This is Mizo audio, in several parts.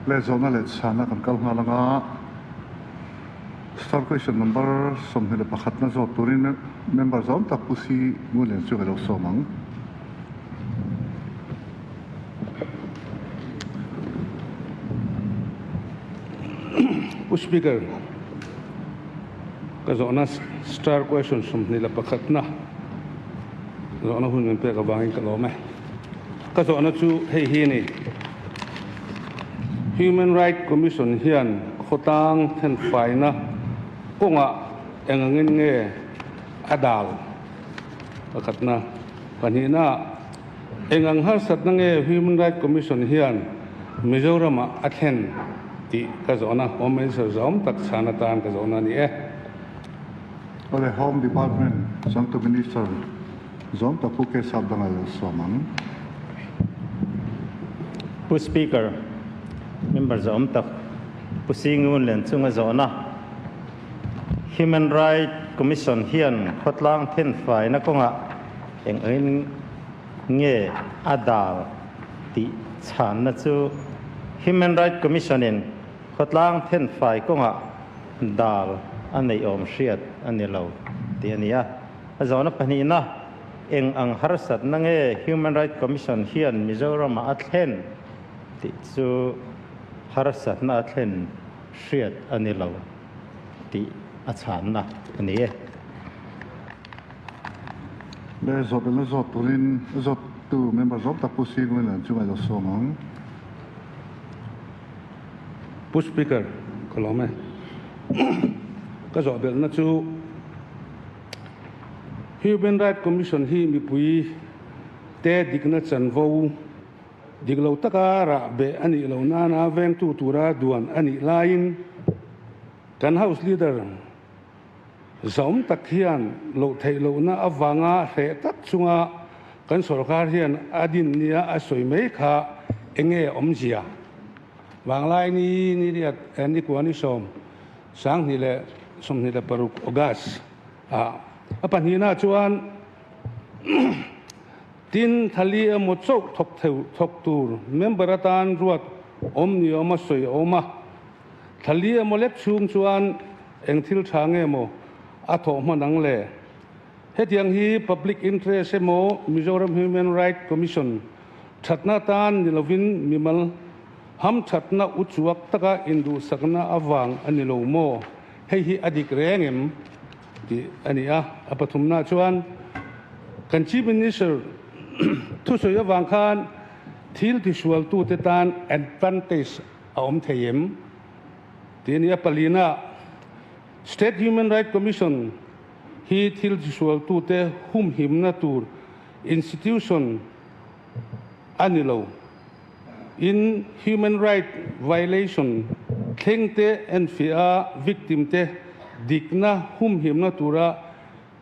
Le zawhna leh chhana kan kal nghal anga Star question number 21 na zawt turin member zawm tak Pu Si Ngunlian chu ka lo sawm ang. Pu Speaker, ka zawhna star question 21 na zawhna hun min pek avangin ka lawm e. Ka zawhna chu hei hi a ni, Human Right Commission hian khawtlang thenfaina kawngah eng angin nge a dal? Pakhatna. Pahnihna, eng ang harsatna nge Human Right Commission hian Mizoramah a thlen tih ka zawhna Home Minister zawm tak chhan atan ka zawhna a ni e. Awle Home Department changtu Minister zawm tak Pu Kesap danga lo sawm ang. Pu Speaker, member zawm tak Pu Singun Lianchunga zawhna Human Right Commission hian khawtlang thenfaina kawngah eng angin nge a dal tih chhanna chu Human Right Commission-in khawtlang thenfai kawngah dal a neih awm hriat a ni lo tih a ni a. A zawhna pahnihna, eng ang harsatna nge Human Right Commission hian Mizoramah a thlen tih chu harsatna a thlen hriat a ni lo tih a chhanna a ni e. Le zawt ila zawt turin zawttu member zawm tak Pu Singwin an chungah ilo sawm ang. Pu Speaker, ka lawm e. Ka zawh belhna chu Human Right Commission hi mipui te dikna chanvo Dik lo taka rah beh a nih loh nana vengtu tura duan a nih laiin kan House Leader zawm tak hian loh theih lohna avanga hreh tak chunga kan sorkar hian a din nia a sawi mai kha enge awmzia? Vanglai ni ni riat ni kua ni sawm 2026 August ah a pahnihna chuan Tin, thali emaw chauh thawk theu thawk tur member atan ruat awm ni awma sawi a awm a. Thali emaw lek chhung chuan eng thil tha nge maw a thawh hman ang le? Hetiang hi public interest emaw Mizoram Human Right Commission thatna atan ni lovin mimal hamthatna uchuak taka induhsakna avang a ni lo maw? Hei hi a dik reng em? Tih a ni a. A pathumna chuan kan Chief Minister thusawi avang khan thil tisualtute tan advantage a awm thei em? Tih a ni a. Palina, State Human Right Commission hi thil tisualtute humhimna tur institution a ni lo. In human right violation thleng te enfiah a victim te dikna humhimna tura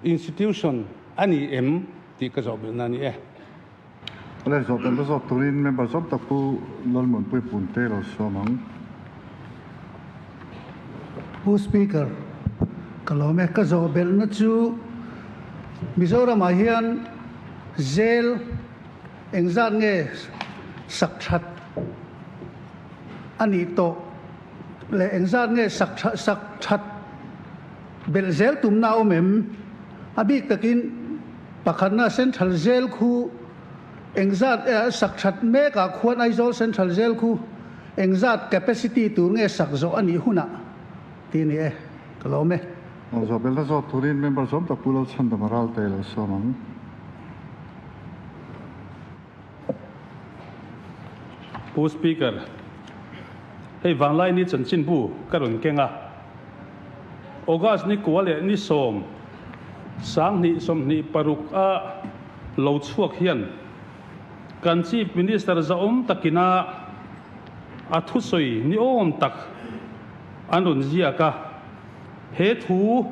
institution a ni em tih ka zawh belhna a ni e. Awle zawh belhna zawk turin member zawm tak Pu Lalmuanpui Punte lo sawm ang. Pu Speaker, ka lawm e. Ka zawh belhna chu Mizoramah hian zel Engzat nge sak that a nih tawh leh engzat nge sak that sak that belh zel tumna a awm em? A bik takin pakhatna Central Jail khu engzat sak that mekah khuan Aizawl Central Jail khu engzat capacity tur nge sak zawh a nih hunah tih a ni e, ka lawm e. Zawh belhna zawk turin member zawm tak Pu Lalchhandama Ralte lo sawm ang. Pu Speaker, hei vanglai ni chanchinbu ka rawn keng a. August ni kua leh ni sawm 2026 a lo chhuak hian kan Chief Minister zahawm takina a thusawi ni awm tak an rawn ziak a. He thu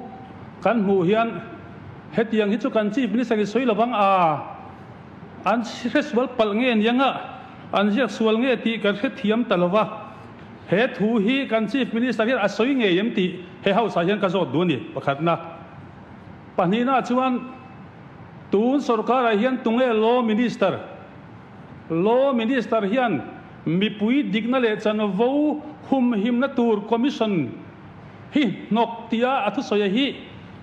kan hmuh hian hetiang hi chu kan Chief Minister in sawi lovang a, an hre sual palh nge niang a, an ziak sual nge tih kan hrethiam ta lova. He thu hi kan Chief Minister hian a sawi ngei em tih he House ah hian ka zawt duh a ni, pakhatna. Pahnihna chuan tun sorkarah hian tunge Law Minister? Law Minister hian. mipui dikna leh chanvo humhimna tur Commission hi hnawk tia a thusawi hi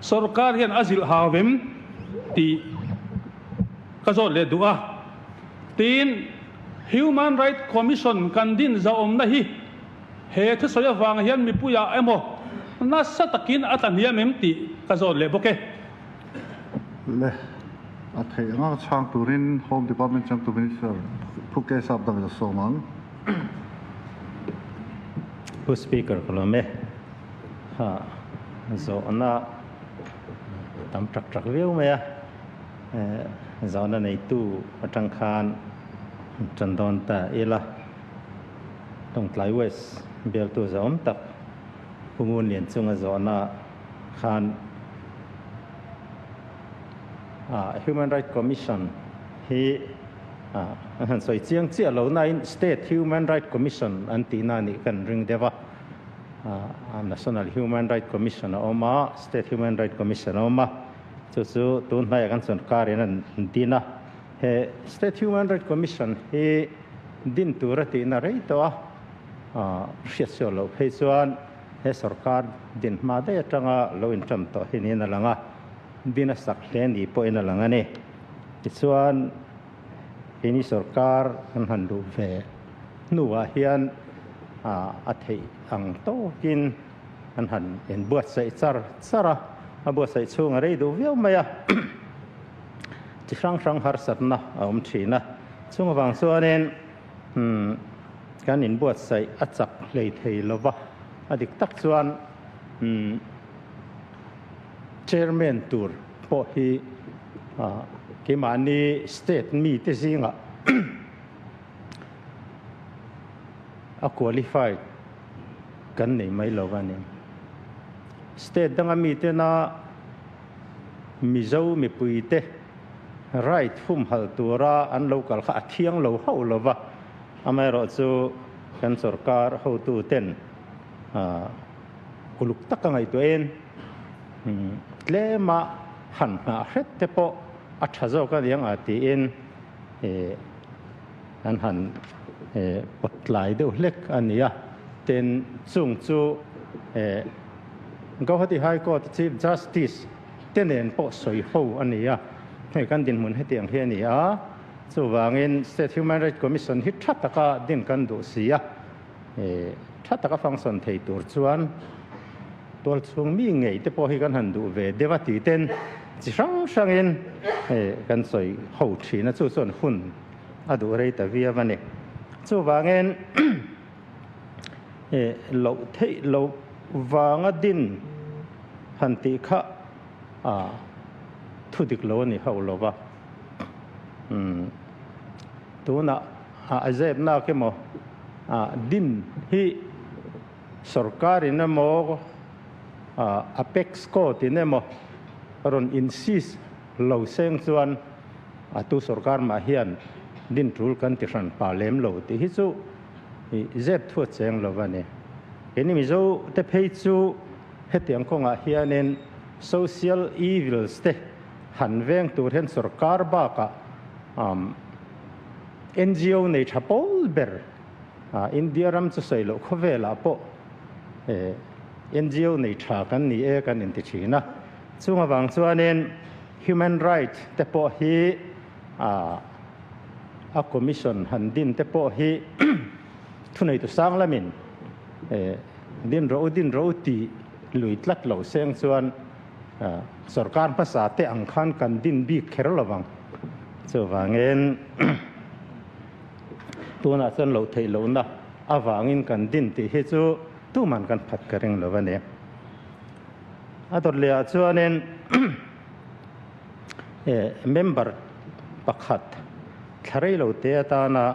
sorkar hian a zilh hau em tih ka zawt leh duh a. Tin, Human Right Commission kan din zahawmna hi he thusawi avang hian mipuiah emaw nasa takin a tla hniam em tih ka zawt leh bawk e. Le, a theih anga chhang turin Home Department changtu Minister Phu Kesap dang in a sawm ang. Pu Speaker ka lawm e. Ha, zawhna tam tak tak viau mai a. Zawhna neitu atang khan tan dawn ta ila. Tawngtlai West bialtu zawm tak Pu Ngunlian chunga zawhna khan Human Right Commission hi an han sawi chiang chiah lo nain State Human Right Commission an tihna nih kan ring deuh a. National Human Right Commission a awm a, State Human Right Commission a awm a. Chu chu tun hnaiah kan sorkarin an din a. He State Human Right Commission hi din tur a tihna rei tawh a, hriat sual loh phei chuan he sorkar din hma daih atanga lo inṭan tawh hi niin a lang a, din a sak hle ni pawhin a lang a ni. Tichuan, keini sorkar kan han luh ve hnuah hian a theih ang tawkin an han inbuatsaih char char a, a buatsaih chhung a rei duh viau mai a. Chi hrang hrang harsatna a awm thin a, chung avang chuanin kan inbuatsaih a chak hlei thei lo va, a dik tak chuan Chairman tur pawh hi keimahni state mite zingah a qualified kan nei mai lo va ni. State danga mitena Mizo mipuite right humhalh tura an lo kal kha a thiang lo hauh lo va, amaherawhchu kan sorkar hotuten uluk taka ngaihtuahin tlema han nghah hret te pawh a tha zawk a niang a tiin an han pawt tlai deuh hlek a ni a. Tin, chung chu Guwahati High Court Chief Justice te nen pawh sawi ho a ni a, hei kan dinhmun hetiang hi a ni a, chuvangin State Human Rights Commission hi tha taka din kan duh si a, tha taka function thei tur chuan tualchhung mi ngei te pawh hi kan han duh ve deuh a tih ten chi hrang hrangin kan sawi ho thin a, chu chuan hun a duh rei ta viau a ni. Chuvangin. Loh theih loh vanga din han tih kha a thu dik lo a ni hauh lo va. Tunah a zep nak emaw din hi sorkarin emaw Apex Court in emaw rawn insist lo seng chuan a tu sorkar mah hian din tul kan ti hran pa lem lo tih hi chu I zep thu a cheng lo a ni. Keini Mizo te phei chu hetiang kawngah hianin social evils te han veng tur hian sorkar bakah NGO nei tha pawl ber India ram chu sawi loh khawvelah pawh NGO nei tha kan ni e kan inti thin a. Chung avang chuanin human right te pawh hi A commission han din te pawh hi thuneitu sang lamin din rawh u din rawh u tih lui tlat lo seng chuan sorkar hmasa te ang khan kan din bik kher lo vang. Chuvangin tunah chuan loh theih lohna avangin kan din tih hi chu tuman kan phat ka ring lo a ni. A dawt lehah chuanin Member pakhat thla rei lo te atana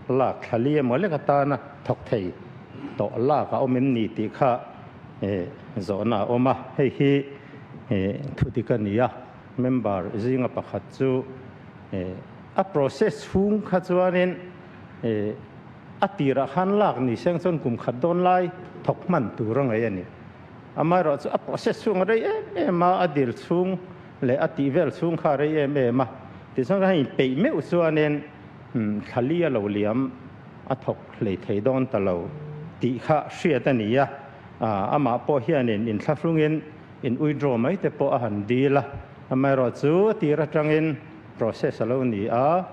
lak thla li emaw lek atana thawk thei tawh lak a awm em ni tih kha zawhna a awm a. Hei hi thu dik a ni a, member zinga pakhat chu a process chhung kha chuanin a tirah khan lak ni seng chuan kum khat dawn lai thawk hman tur a ngaih a ni. Amaherawhchu a process chhung a rei em em a, a dil chhung leh a tih vel chhung kha a rei em em a. Tichuan kha hei peih meuh chuanin thla li a lo liam a thawk hlei thei dawn ta lo tih kha hriat a ni a, amah pawh hianin inthlahrungin in withdraw mai te pawh a han dil a, amaherawhchu a tir atangin process a lo ni a,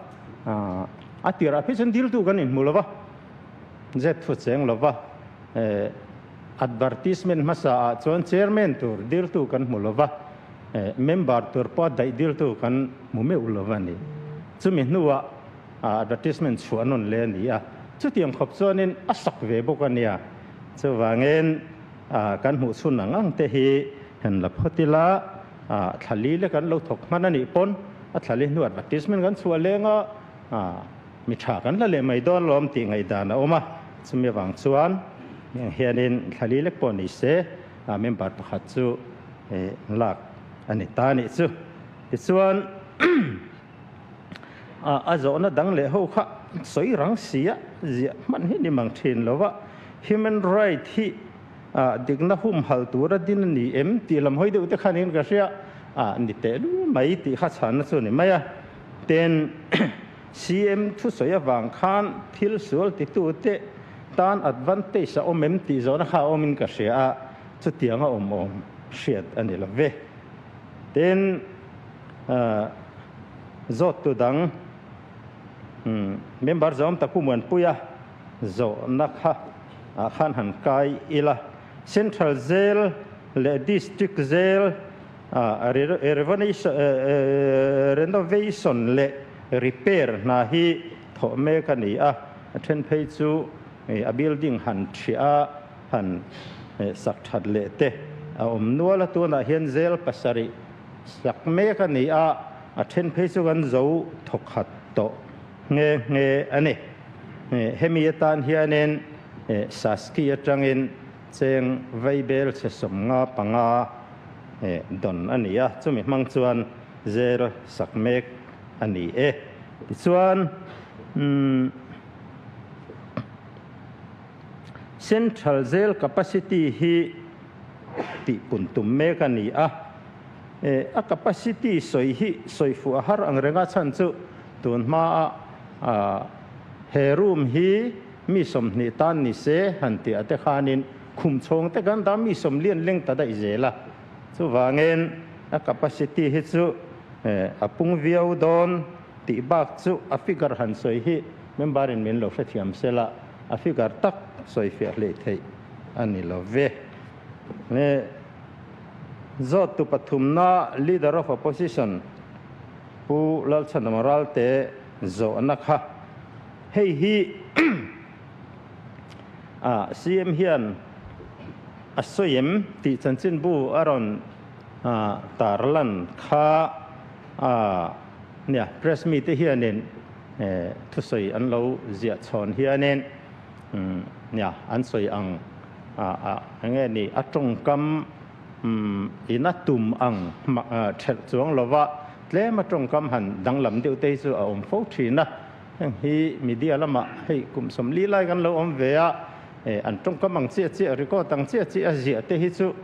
a tirah phei chuan diltu kan inhmu lo va, zep thu cheng lo va, advertisement hmasa ah chuan chairman tur diltu kan hmu lo va, member tur pawh a daih diltu kan hmu meuh lo va ni. Chumi hnuah advertisement chhuah nawn leh a ni a, chutiang khawp chuanin a sak ve bawk a nia. Chuvangin kan hmuh chhun ang ang te hi han la phawt ila, thlali leh kan lo thawk hman a nih pawn a thlali hnu advertisement kan chhuah leng a, mi tha kan la leh mai dawn lawm tih ngaihdan a awm a. Chumi avang chuan heng hianin thlali lek pawh ni se member pakhat chu lak a ni ta a nih chu. Tichuan. A zawhna dang leh ho kha sawi rang si a, ziah hman hi ni mang thin lo va, human right hi dikna humhal tura din a ni em tih lam hawi deuh te khanin ka hria a, ni teh lu mai tih kha chhanna chu a ni mai a. Ten CM thusawi avang khan thil sual titute tan advantage a awm em tih zawhna kha a awmin ka hria a, chutianga awm awm hriat a ni lo ve. Tin, zawttu dang member zawm ta Pu Muanpuia zawhna kha ah khan han kai ila. Central Jail leh District Jail renovation leh repair hna hi thawh mek a ni a, a then phei chu a building han thiah a, han sak that leh te a awm nual a, tunah hian zel pasarih sak mek a ni a, a then phei chu kan zo thawkhat tawh nghe nghe a ni. Hemi atan hianin Saski atangin cheng vaibel chhe 55 dawn a ni a, chumi hmang chuan zel sak mek a ni e. Tichuan umm. Central Jail capacity hi tihpun tum mek a ni a, a capacity sawi hi sawi fuh a har ang reng a chhan chu tun hmaa he room hi mi 20 tan ni se han tih ah te khanin khum chhawng te kan dah mi 40 leng ta daih zel a, chuvangin a capacity hi chu a pung viau dawn tih bak chu a figure han sawi hi member in min lo hrethiam sela. A figure tak sawifiah hleih theih a ni lo ve. Nge zawttu pathumna Leader of Opposition Pu Lalchhanawma Ralte zawhna kha hei hi CM hian a sawi em tih chanchinbu a rawn tarlan kha nia press mite hianin Thusawi an lo ziah chhawn hianin nia an sawi ang enge ni a tawngkam in a tum ang thelh chuang lova tlem a tawngkam han danglam deuh te hi chu a awm fo thin a, heng hi media lamah hei kum 40 lai kan lo awm ve a, an tawngkam ang chiah chiah record ang chiah chiah a ziah te hi chu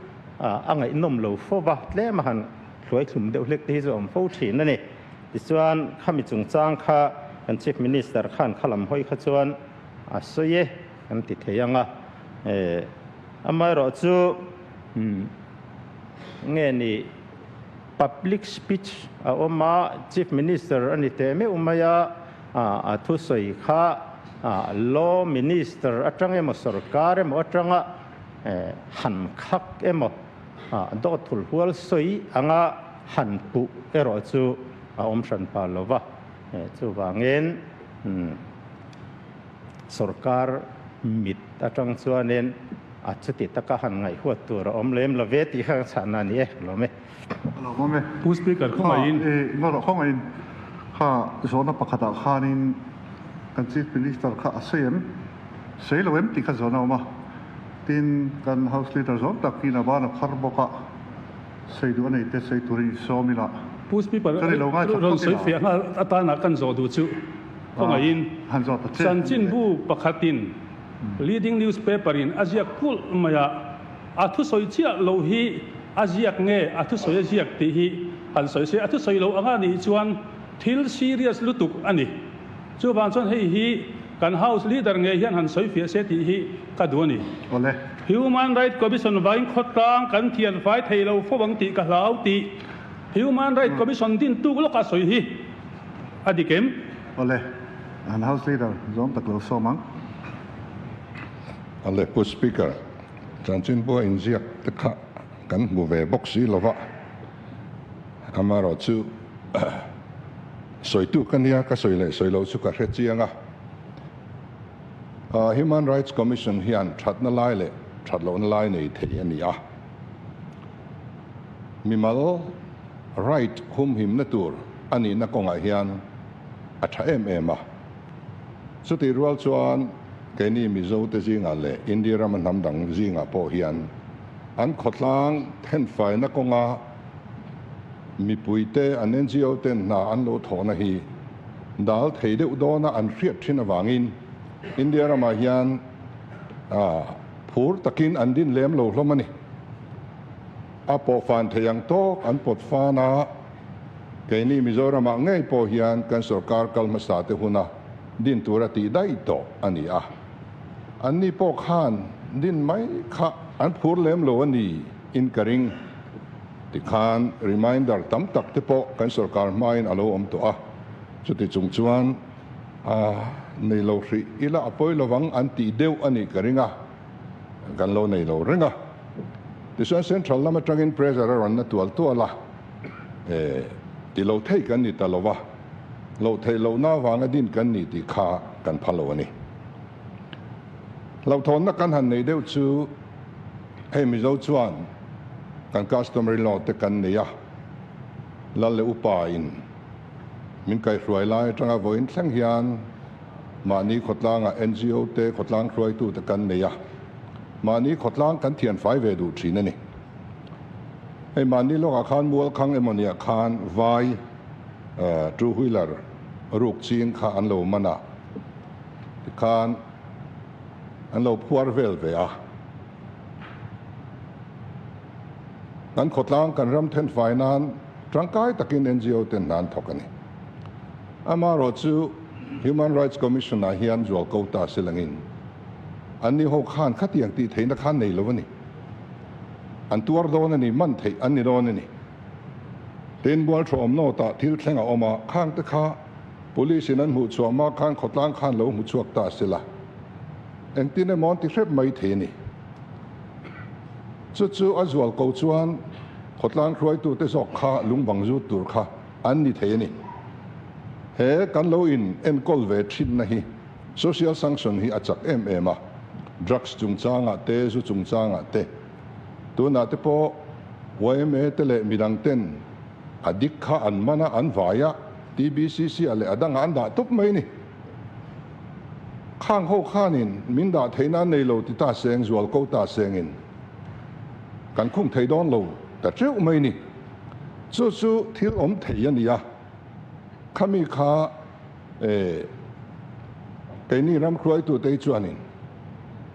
a ngaihnawm lo fo va, tlem a han hluaithlum deuh hlek te hi chu a awm fo thin a ni. Tichuan, khami chungchang kha kan Chief Minister khan kha lam hawi kha chuan a sawi e kan ti thei ang a. Amaherawh chu nge ni public speech a awm a, Chief Minister a ni teh meuh mai a, a thusawi kha Law Minister atang emaw sorkar emaw atanga han khak emaw dawt thulhual sawi anga han puh erawh chu a awm hran pah lo va, chuvangin sorkar mit atang chuanin a chuti taka han ngaihhuat tur a awm lem lo ve tih kha ka chhahna a ni e, ka lawm e. Ka lo awm e. Pu Speaker, khawngaihin. Kha, ngaw khawngaihin kha zawhna pakhatah khanin kan Chief Minister kha a sawi em? Sawi lo em tih kha zawhna a awm a. Tin, kan House Leader zawng takin a ban a phar bawk a. Sawi duh a nei te sawi turin i sawm ila. Pu Speaker, Ka ni lo ngai chak rawn phawt sawi ila. fiah nghal atana kan zawh duh chu khawngaihin Han zawh ta che. Chanchinbu pakhatin leading newspaper in a ziak kulh mai a, a thusawi chiah lo hi a ziak nge a thusawi a ziak tih hi han sawi se, a thusawi lo anga nih chuan thil serious lutuk a ni. Chuvang chuan hei hi. kan House Leader ngei hian han sawi fiah se tih hi ka duh a ni. Awle. Human Right Commission vangin khawtlang kan thian fai thei lo fo ang tih ka hlau tih Human Right Commission din tuk lawkah sawi hi a dik em? Awle. An House Leader zawm tak lo sawm ang. Awle Pu Speaker, chanchinbua inziak te kha kan hmu ve bawk si lova, amaherawh chu sawitu ka nia, ka sawi leh sawi loh chu ka hre chiang a. Human Rights Commission hian thatna lai leh that lohna lai nei thei a ni a. Mimal right humhimna tur a nihna kawngah hian a tha em em a. Chutih rual chuan keini Mizo te zingah leh India rama hnam dang zingah pawh hian an khawtlang thenfaina kawnga mipuite an NGO ten hna an lo thawhna hi dal thei deuh dawna an hriat thin avangin India ramah hian phur takin an din lem lo hlawm a ni. A pawhfan thei ang tawk an pawt fan a, keini Mizoramah ngei pawh hian kan sorkar kal hmasa te huna din tura tih daih tawh a ni a. Anni pawh khan din mai kha an phur lem lo a ni in ka ring. Tikhan reminder tam tak te pawh kan sorkar hmain a lo awm tawh a, chuti chung chuan a nei lo hrih ila a pawi lovang an tih deuh a nih ka ring a, kan lo nei lo reng a. Tichuan central lam atangin pressure a rawn na tual tual a, e ti lo thei kan ni ta lo va, loh theih lohna avanga din kan ni tih kha kan pha lo a ni. Hlauhthawnna kan han nei deuh chu hei Mizo chuan kan customary law te kan nei a, Lal leh Upa in min kaihhruai lai atanga vawiin thleng hian mahni khawtlangah NGO te khawtlang hruaitu te kan nei a, mahni khawtlang kan thianfai ve duh thin a ni. Hei mahni lawkah khan Mualkhang emawniah khan vai two wheeler ruk ching kha an lo man a, tikhan an lo phuar vel ve a. Kan khawtlang kan ram thenfai nan tangkai takin NGO ten hna an thawk a ni. Amaherawh chu Human Rights Commission ah hian zual ko ta se langin anni ho khan khatiang tih theihna khan nei lo a ni. An tuar dawn a ni, man theih an ni dawn a ni. Tin, Bualthaw awmnawtah thil thleng a awm a, khang te kha Police in an hmuh chhuah hma khan khawtlang khan lo hmu chhuak ta se la, engtin emaw an ti hrep mai thei a ni. Chu chu a zual ko chuan khawtlang hruaitute zawk kha lungbang zut tur kha an ni thei a ni. He kan lo in enkawl ve thinna hi social sanction hi a chak em em a, drugs chungchangah te, zu chungchangah te, tunah te pawh yma te leh midang ten a dik kha an man a, an vai a, TBCC a leh a dangah an dah tawp mai a ni. Khang ho khanin min dah theihna an nei lo ti ta seng, zual ko ta sengin kan khung thei dawn lo ta teuh mai a ni. Chu chu thil awm thei a ni a, khami kha eh keini ram hruaitute hi chuanin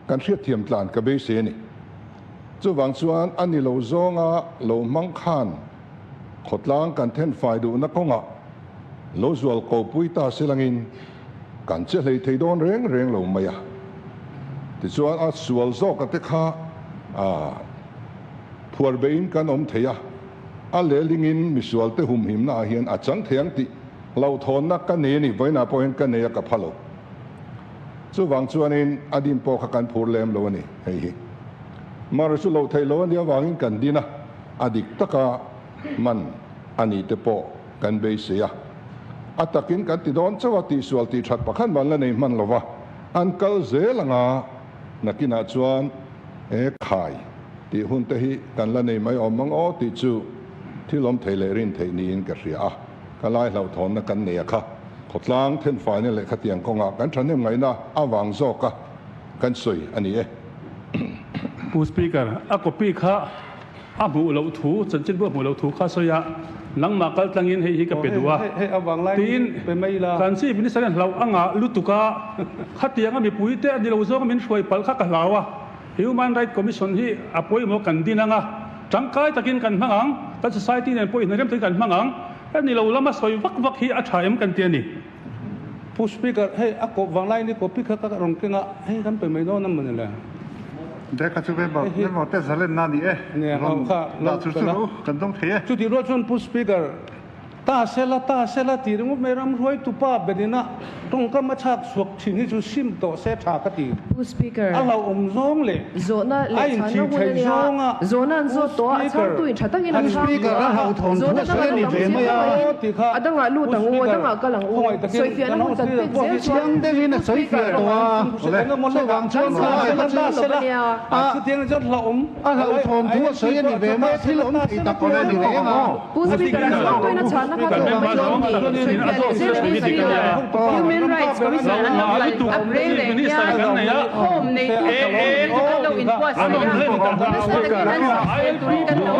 kan hriatthiam tlan ka beisei a ni. Chuvang chuan a ni lo zawnga lo hmang khan Khawtlang kan thenfai duhna kawngah lo zual ko pui ta silangin kan che hlei thei dawn reng reng lo mai a. Tichuan a sual zawka te kha a phuar beihin kan awm thei a, a lelingin misualte humhimna ah hian a chang thei ang tih hlauhthawnna ka nei a ni, vawiinah pawh hian ka nei a ka pha lo. Chuvang chuanin a din pawh kha kan phur lem lo a ni hei hi. Mara chu loh theih lo a nih avangin kan din a. A dik taka man a nih te pawh kan beisei a, a takin kan ti dawn chauh a, tihsual tih that pakhat man la nei hman lova an kal zel anga nakinah chuan he khai tih hun te hi kan la nei mai awm ang aw tih chu thil awm thei leh rin theih niin ka hria a, ka lai hlauhthawnna kan nei a kha khawtlang thenfaina leh khatiang kawngah kan thahnem ngaihna avang zawka kan sawi a ni e. Pu Speaker, a copy kha A hmuh loh thu, chanchinbu a hmuh loh thu kha sawi a, nangmah kal tlangin hei hi ka pe duh a, tiin kan Chief Minister hian hlauh a ngah lutuk a, khatianga mipuite a ni lo zawnga min hruai palh kha ka hlau a, Human Right Commission hi a pawimawh kan din ang a, tangkai takin kan hmang ang, kan society nen pawh inhnaih rem takin kan hmang ang, a ni lo lama sawi vak vak hi a tha em kan ti a ni. Pu Speaker, hei a kawp vanglai ni copy kha ka rawn keng a, hei kan pe mai dawn a mawni le. Deka chu member member te zalenna a ni e, rawn dah chur chur u, kan dawng thei e. Chutih rual chuan Pu Speaker, ta sela ta sela tih ringawt mai ram hruaitupa berina tawngkam a chhak chhuak thin hi chu sim tawh se tha ka ti. Pu Speaker, A hlauhawm zawng leh zawhna a leh chhanna inthih hun a theih nia, zawnga zawhna an Pu zawt tawh a, a Speaker, chhangtu in tha takin a Pu chhang Speaker, tawh a a, hlauhthawn thu zawhna a dangah sawi a lo ni tam ve chiang mai a. lovin a dangah lut Pu ang u, a Speaker, dangah kal ang u, khawngaih takin sawifiahna kan hun House kan Leader pek pawh zel hi chuan Chiang deuhin a Pu sawi Speaker, fiah tawh a, chuvang chuan kan khawngaih sawi kha chu fiah lo a nia. a Chutiang chuan hlauhawm a hlauhthawn thu a sawi a ni ve mai a, thil awm thei tak pawh a ni reng a. Pu Speaker, a chhangtuin a chhahna kha chu awm mai dawn ni, sawifiah leh zel a ni Speaker. Human Rights Commission an lo kal ap reng reng hian home neitu te kan lo inbuatsaih a, nasa takin an sawisel turin kan lo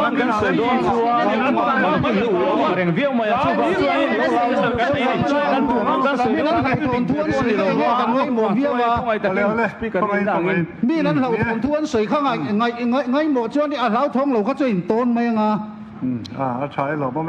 Min an hlauhthawn thu an sawi kha ngaihmawh chuan a hlauthawng lo kha chu a intawn mai anga. A tha e lawm awm e.